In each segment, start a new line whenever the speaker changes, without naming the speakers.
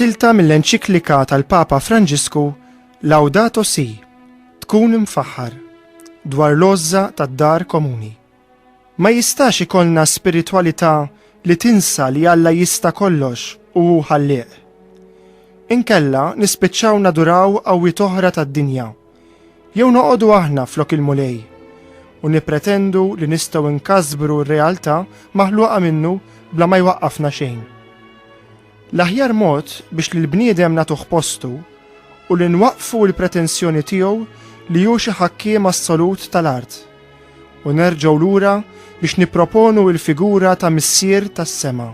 Silta mill-Enċiklika tal-Papa Franġisku Laudato Si, Tkun Imfaħħar, dwar l-għożża tad-dar komuni. Ma jistax ikollna spiritwalità li tinsa li Alla jista' kollox u hu Ħallieq. Inkella nispiċċaw naduraw qawwiet oħra tad-dinja, jew noqogħdu aħna flok il-Mulej u nippretendu li nistgħu nkasbru r-realtà maħluqa minnu bla ma jwaqqafna xejn. L-aħjar mod biex lill-bniedem nagħtuh postu hu li nwaqqfu l-pretensjoni tiegħu li hu xi ħakkiem assolut tal-art u nerġgħu lura biex nipproponu l-figura ta' Missier tas-sema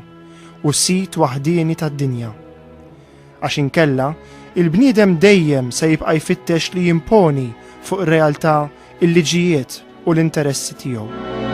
u Sid waħdieni tad-dinja. Għax inkella, il-bniedem dejjem se jibqa' jfittex li jimponi fuq ir-realtà il-liġijiet u l-interessi tiegħu.